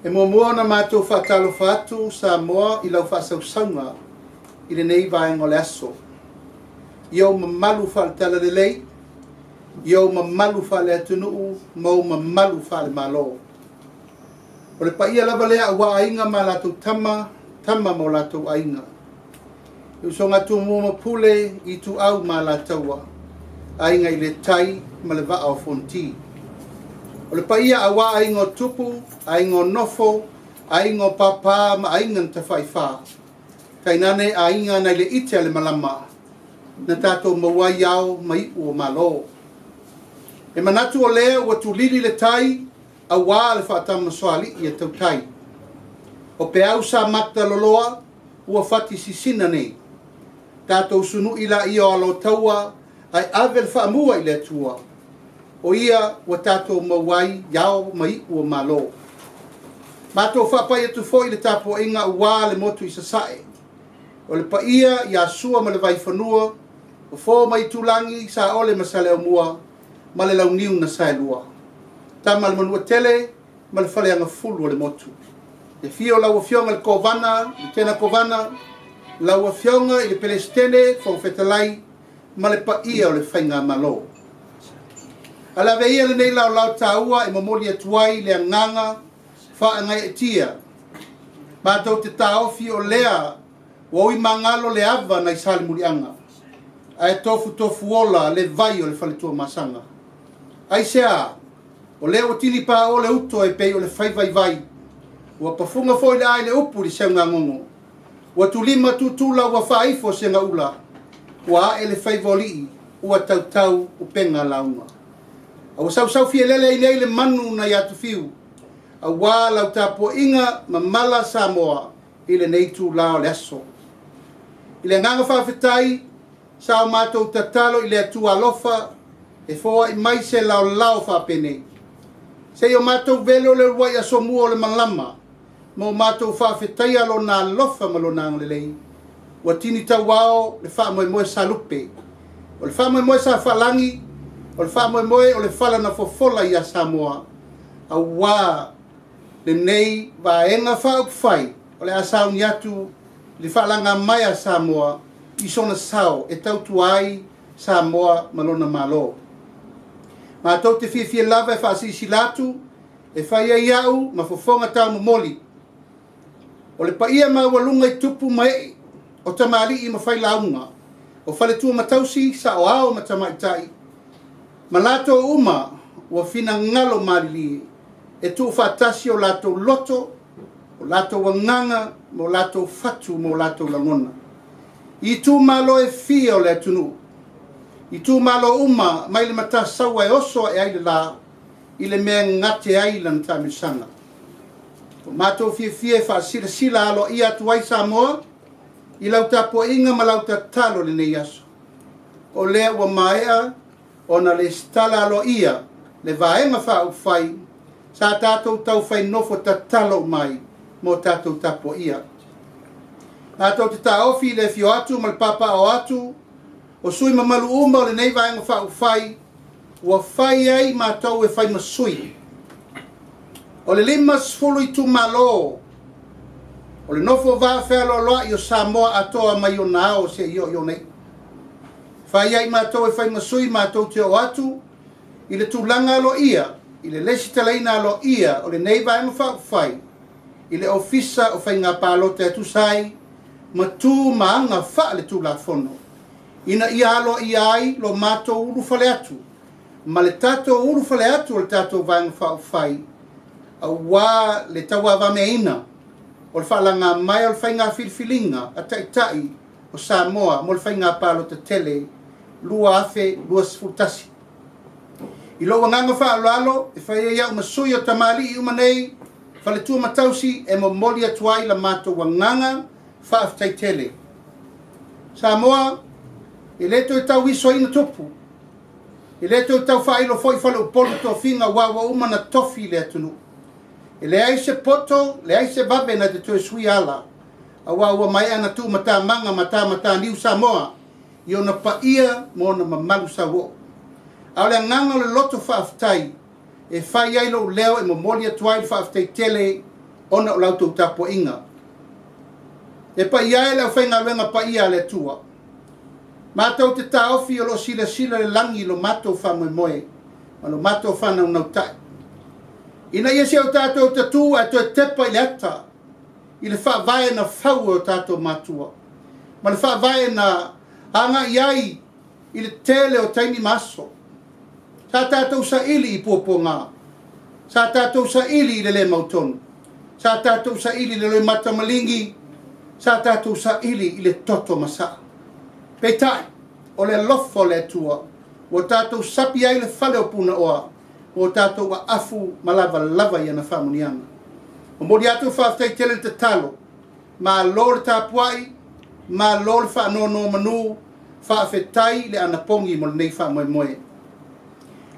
E muamua ona matou faatalofa atu Samoa i lau faasausauga i lenei vaega o le aso. I ou mamalu faale-Talalelei, i ou mamalu faale-atunuu ma ou mamalu faale-Malo. O le paia lava lea aua Aiga ma latou Tama, Tama ma o latou Aiga. Le usoga a Tumua ma Pule, Ituau ma Alataua, Aiga i le Tai ma le Vaa o Fonoti. O le paia aua Aiga o Tupu, Aiga o Nofo, Aiga o Papa ma Aiga na Tafaifa, tainane Aiga nai le ite a le malama, na tatou maua ai ao ma iu o Malo. E manatu o lea ua tulili le tai aua le faatamasoalii a tautai. O peau sa mataloloa ua fati sisina nei. Tatou sunui laia o alotaua ae ave le faamua i le Atua. O ia ua tatou maua ai ao ma iu o Malo. Matou faapai atu foi i le tapuaiga aua le motu i Sasae. O le paia ia Sua ma le Vaifanua, Fofo ma Aitulagi, Saole ma Saleaaumua ma le Launiu na Saelua. Tama a le Manuatele ma le Faleagafulu o le motu. Le afio o lau Afioga i le Kovana, Lutena Kovana, lau Afioga i le Peresetene, Fofoga Fetalai ma le paia o le Faigamalo. Ae ave ia lenei laolao taua e momoli atu ai le agaga faagaeetia. Matou te taofi o lea ua ui magalo le ava nai Salemuliaga, ae tofutofuola le vai o le faletuamasaga. Aisea? O lea ua tinipao le uto e pei o le faivaivai, ua pafuga foi le a i le upu i le seugagogo, ua tulima tutula ua faaifo segaula, ua ae le faiva o lii, ua tautau upega lauga. A ua sausaufialele ai nei le manu nai Atufiu, aua lau tapuaiga mamala Samoa i lenei itula o le aso. I le agaga faafetai, sa o matou tatalo i le Atua alofa e foai mai se laolao faapenei, seia o matou velo le uluai aso mua o le malama ma o matou faafetaia Lona alofa ma Lona agalelei, ua tini tauao le faamoemoe sa lupe, o le faamoemoe sa faalagi, o le faamoemoe o le fala na fofola ia Samoa, aua lenei Vaega Faaupufai o le a sauni atu i le faalaga mai a Samoa i sona sao e tautua ai Samoa ma lona Malo. Matou te fiafia lava e faasilasila atu e fai ai au ma fofoga taumomoli o le paia maualuga i tupu ma ee o tamalii ma failauga, o faletua ma tausi, saoao ma tamaitai, ma latou uma ua finagalo malilie e tuufaatasi o latou loto, o latou agaga ma o latou fatu ma o latou lagona i itumalo e fia o le atunuu, itumalo uma mai le Matasaua e oso ae ai le la i le mea e gate ai lana taamilosaga. Ua matou fiafia e faasilasila aloaia atu ai Samoa i lau tapuaiga ma lau tatalo i lenei aso. O lea ua maea ona lesitala aloaia le Vaega Faaupufai sa tatou taufai nofo tatalo uma ai mo tatou tapuaia. Matou te taofi i le afio atu ma le papaaao atu o sui mamalu uma o lenei Vaega Faaupufai ua fai ai matou e fai ma sui o le 50 itumalo o le nofo vafealoaloai o Samoa atoa mai ona ao seia oo i ona iu. Fai ai matou e fai ma sui, matou te oo atu i le tulaga aloaia, i le lesitalaina aloaia o lenei Vaega Faaupufai i le Ofisa o Faiga Palota e tusa ai ma tu ma aga faale-Tulafono, ina ia aloaia ai lo matou ulufale atu ma le tatou ulufale atu o le tatou Vaega Faaupufai aua le tauavameaina o le faalaga mai o le faiga filifiliga a Taitai o Samoa mo le Faiga Palota Tele 2021. I lou agaga faaaloalo e fai ai au ma sui o tamalii uma nei, faletua ma tausi, e momoli atu ai la matou agaga faafetai tele. Samoa, e le toe tauisoaina tupu, e le toe tau faailo foi faleupolu tofiga aua ua uma ona tofi le atunuu. E leai se poto, leai se vave na te toe suia ala, aua ua maea ona tuumatamaga ma tamataniu Samoa i ona paia ma ona mamalu sauoo. A o le agaga o le loto faafetai e fai ai lou leo e momoli atu ai le faafetai tele ona o la outou tapuaiga. E paia e le aufaigaluega paia a le Atua, matou te taofi o lo o silasila le lagi i lo matou faamoemoe ma lo matou faanaunautai, ina ia si o tatou tatū ae toe tepa i le ata i le faavae na fau e o tatou matua ma le faavae na agai ai i le tele o taimi ma aso. Sa tatou saili i puapuaga, sa tatou saili i le lē mautonu, sa tatou saili i le loimata maligi, sa tatou saili i le toto masaa. Peitai, o le alofa o le Atua ua tatou sapi ai le fale o Punaoa, ua tatou aafu ma lavalava i ana faamanuiaga. Momoli atu le faafetai tele i le tatalo, malo le tapuai, malo le faanonomanu, faafetai le anapogi mo lenei faamoemoe.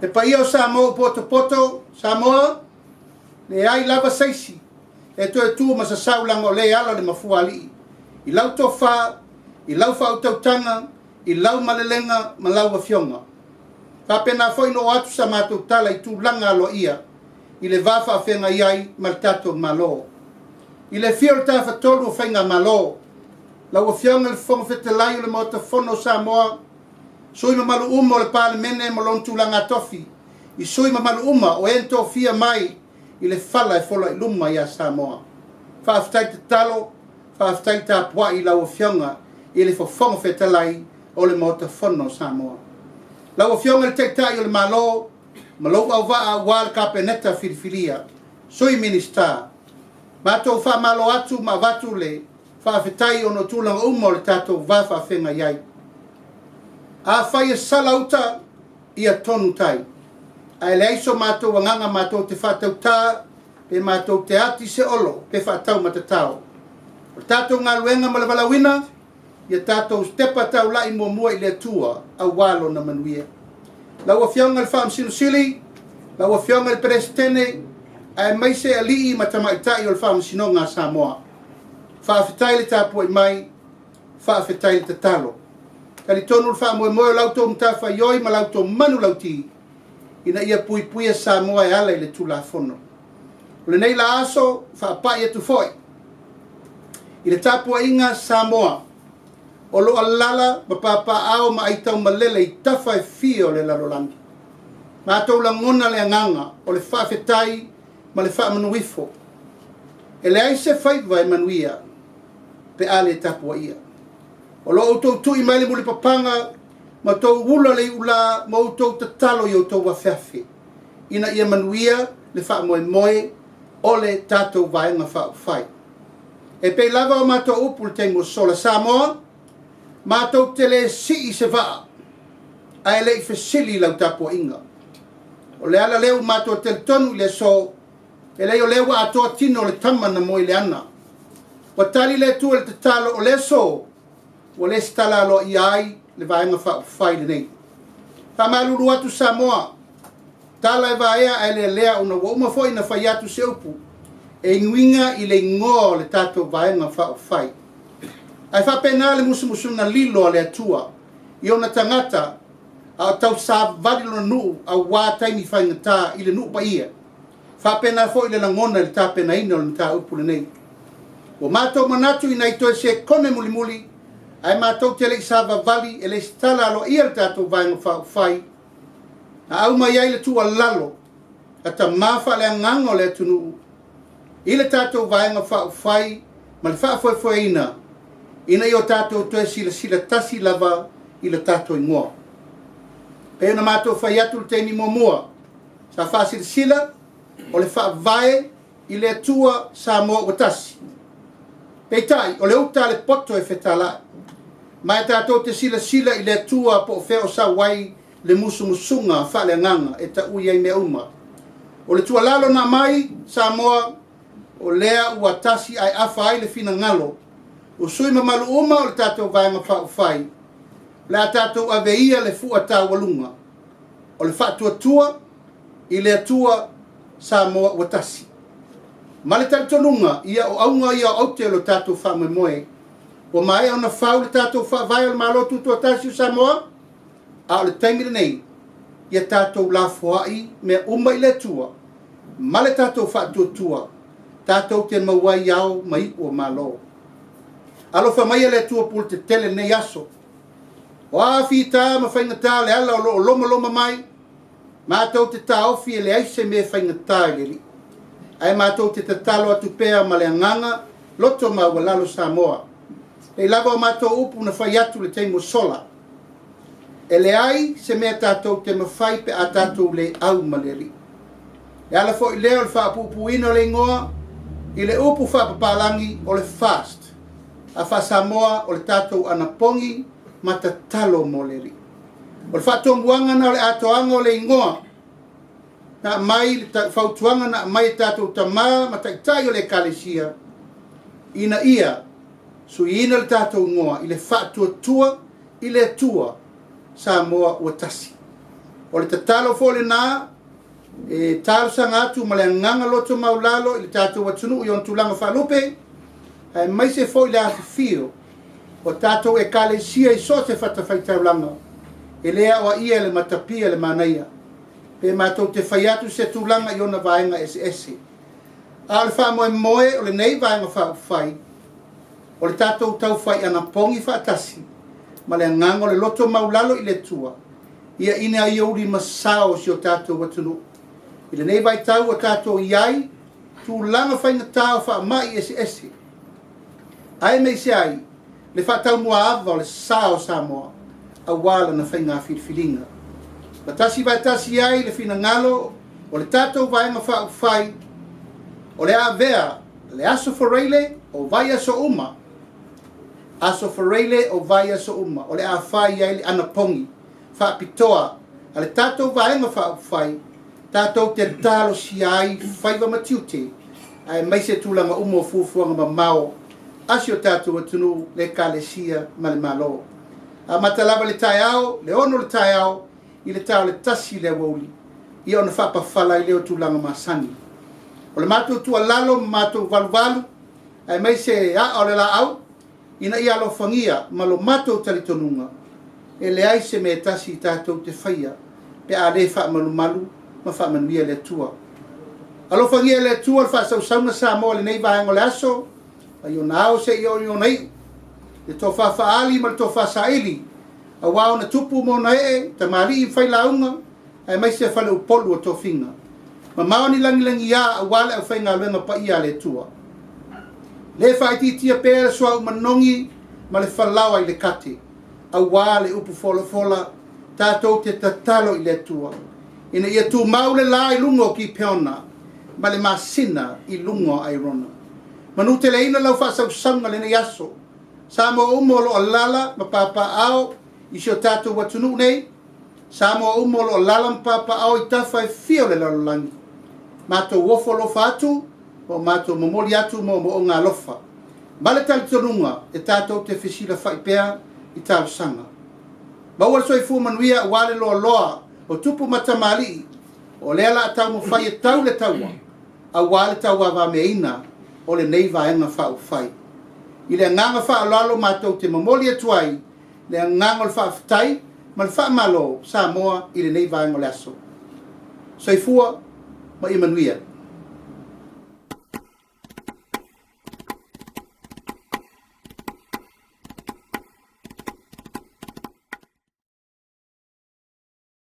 Le paia o Samoa ua potopoto, Samoa, leai lava se isi e toe tu ma sasau leaga o lea e ala le mafuaalii i lau tofa, i lau faautautaga, i lau malelega ma lau afioga. Faapena foi ona oo atu sa matou tala i tulaga aloaia i le va faafeagai ai ma le tatou Malo. I le afio o le Tafatolu o Faigamalo, lau Afioga i le Fofoga Fetalai o le Maota Fono o Samoa, sui usufono mamalu uma o le Palemene ma lona tulaga tofi, i sui usufono mamalu uma o e na tofia mai i le fala e fola i luma ia Samoa. Faafetai tatalo, faafetai tapuai i lau Afioga i le Fofoga Fetalai o le Maota Fono o Samoa. Lau Afioga i le Taitai o le Malo ma lou auvaa aua le Kapeneta filifilia, Sui Minisita, matou faamalo atu ma avatu le faafetai ona o tulaga uma o le tatou va faafeagai ai. Afai e sala uta, ia tonu tai. Ae leai so matou agaga matou te faatautā pe matou te ati se olo pe faataumatatao. O le tatou galuega ma le valaauina, ia tatou tepa taulai muamua i le Atua aua lona manuia. Lau Afioga i le Faamasino Sili, lau Afioga i le Peresetene, aemaise alii ma tamaitai o le Faamasinoga a Samoa, faafetai le tapuai mai, faafetai le tatalo. Talitonu le faamoemoe o la outou matafaioi ma la outou manulauti ina ia puipuia Samoa e ala i le Tulafono. O lenei la aso, faapai atu foi i le tapuaiga Samoa o lo o alaala ma papaaao ma aitaumalele i tafa e fia o le lalolagi. Matou lagona le agaga o le faafetai ma le faamanuifo. E leai se faiva e manuia pe a le tapuaia. O lo o outou tui mai le mulipapaga ma outou ula le iulā ma outou tatalo i outou afeafe ina ia manuia le faamoemoe o le tatou Vaega Faaupufai. E pei lava o matou upu i le taimi ua sola, Samoa, matou te le sii se vaa ae le i fesili i lau tapuaiga. O le ala lea ua matou talitonu i le aso, e leai o lea ua atoa tino o le tama na moe i le ana. Ua tali le Atua i le tatalo, o le aso ua lesitala aloaia ai le Vaega Faaupufai lenei. Faamalulu atu Samoa, tala e vaea ae lealea ona ua uma foi ona fai atu se upu e uiga i le igoa o le tatou Vaega Faaupufai. Ae faapena le musumusuga lilo a le Atua i ona tagata a o tausavali lona nuu aua taimi faigata i le nuu paia. Faapena foi le lagona i le tapenaina o le mataupu lenei. Ua matou manatu ina i toe sekone mulimuli ae matou te le i savavali e lesitala aloaia le tatou Vaega Faaupufai, na aumai ai le tuualalo a tama faaleagaga o le atunuu i le tatou Vaega Faaupufai ma le faafoefoeina ina ia o tatou toe silasila tasi lava i le tatou igoa. Pei ona matou fai atu i le taimi muamua, sa faasilasila o le faavae i le Atua Samoa ua tasi. Peitai, o le uta a le poto e fetalai, ma e tatou te silasila i le Atua po o fea o sau ai le musumusuga faaleagaga e taui ai mea uma. O le tuualalo na aumai, Samoa, o lea ua tasi ae afa ai le finagalo o sui usufono mamalu uma o le tatou Vaega Faaupufai, o le a tatou ave ia le fua taualuga o le faatuatua i le Atua Samoa ua tasi. Ma le talitonuga, ia o auga ia o aute o le tatou faamoemoe. Ua maea ona fau le tatou faavae o le Malo Tutoatasi o Samoa, a o le taimi lenei, ia tatou lafoai mea uma i le Atua ma le tatou faatuatua. Tatou te maua ai ao ma iu o Malo. Alofa maia le Atua pule tetele i lenei aso. O a fita ma faigata o le ala o lo o lomaloma mai, matou te taofi e leai se mea e faigata i le Alii. Ae matou te tatalo atu pea ma le agaga loto maualalo Samoa. Pei lava o matou upu na fai atu i le taimi ua sola, e leai se mea tatou te mafai pe a tatou le au ma le Alii. E ala foi lea o le faapuupuuina o le igoa i le upu faapapalagi o le FAST, a faa-Samoa o le tatou anapogi ma tatalo mo le Alii. O le faatomuaga na o le atoaga o le igoa na aumai le fautuaga na aumai e tatou tama ma taitai o le Ekalesia ina ia suiina le tatou igoa i le Faatuatua i le Atua Samoa ua Tasi. O le tatalo foi lena e talosaga atu ma le agaga loto maualalo i le tatou atunuu i ona tulaga faalupe, aemaise foi le afifio o tatou Ekalesia i so o se fatafaitaulaga, e le aoaia e le matapia le manaia, pe matou te fai atu se tulaga i ona vaega eseese. A o le faamoemoe o lenei Vaega Faaupufai, o le tatou taufai anapogi faatasi ma le agaga o le loto maualalo i le Atua, ia ina ia ulimasao si o tatou atunuu. I lenei vaitau ua tatou i ai, tulaga faigata o faamai eseese, aemaise ai le faataumuaava o le sa o Samoa aua lana faiga filifiliga. Ma tasi vaetasi ai le finagalo o le tatou Vaega Faaupufai, o le a avea le Aso Faraile o vaiaso uma, Aso Faraile o vaiaso uma, o le a fai ai le anapogi faapitoa a le tatou Vaega Faaupufai, tatou te talosia ai faiva ma tiute, aemaise tulaga uma o fuafuaga mamao a si o tatou atunuu, le Ekalesia ma le Malo. Amata lava i le taeao, le 6 o le taeao, i le ta o le 1 i le aoauli, ia ona faapafala ai lea o tulaga masani. O le matou tuualalo ma matou valuvalu, aemaise aa o le laau, ina ia alofagia ma lo matou talitonuga, e leai se mea e tasi tatou te faia pe a le faamalumalu ma faamanuia le Atua. Alofagia e le Atua le faasausauga Samoa i lenei vaega o le aso, mai ona ao seia oo i ona iu, le tofa faaali ma le tofa saili, aua ona tupu ma ona ee, tamalii ma failauga, aemaise faleupolu o tofiga. Mamao ni lagilagia aua le aufaigaluega paia a le Atua. Le faaitiitia pea le suauu manogi ma le falaoa i le kate, aua le upu folafola, tatou te tatalo i le Atua, ina ia tumau le la i luga o Kipeona ma le masina i luga o Airona. Manuteleina lau faasausauga lenei aso, Samoa uma o lo o alaala ma papaaao i si o tatou atunuu nei, Samoa uma o lo o alaala ma papaaao i tafa e fia o le lalolagi. Matou ofo alofa atu ma o matou momoli atu moomooga alofa ma le talitonuga e tatou te fesilafai pea i talosaga. Maua le soifua manuia aua le loaloa o tupu ma tamalii, o lea o le a taumafai e tau le taua aua le tauavameaina o lenei Vaega Faaupufai. I le agaga faaaloalo matou te momoli atu ai le agaga o le faafetai ma le faamalo Samoa i lenei vaega o le aso. Soifua ma ia manuia.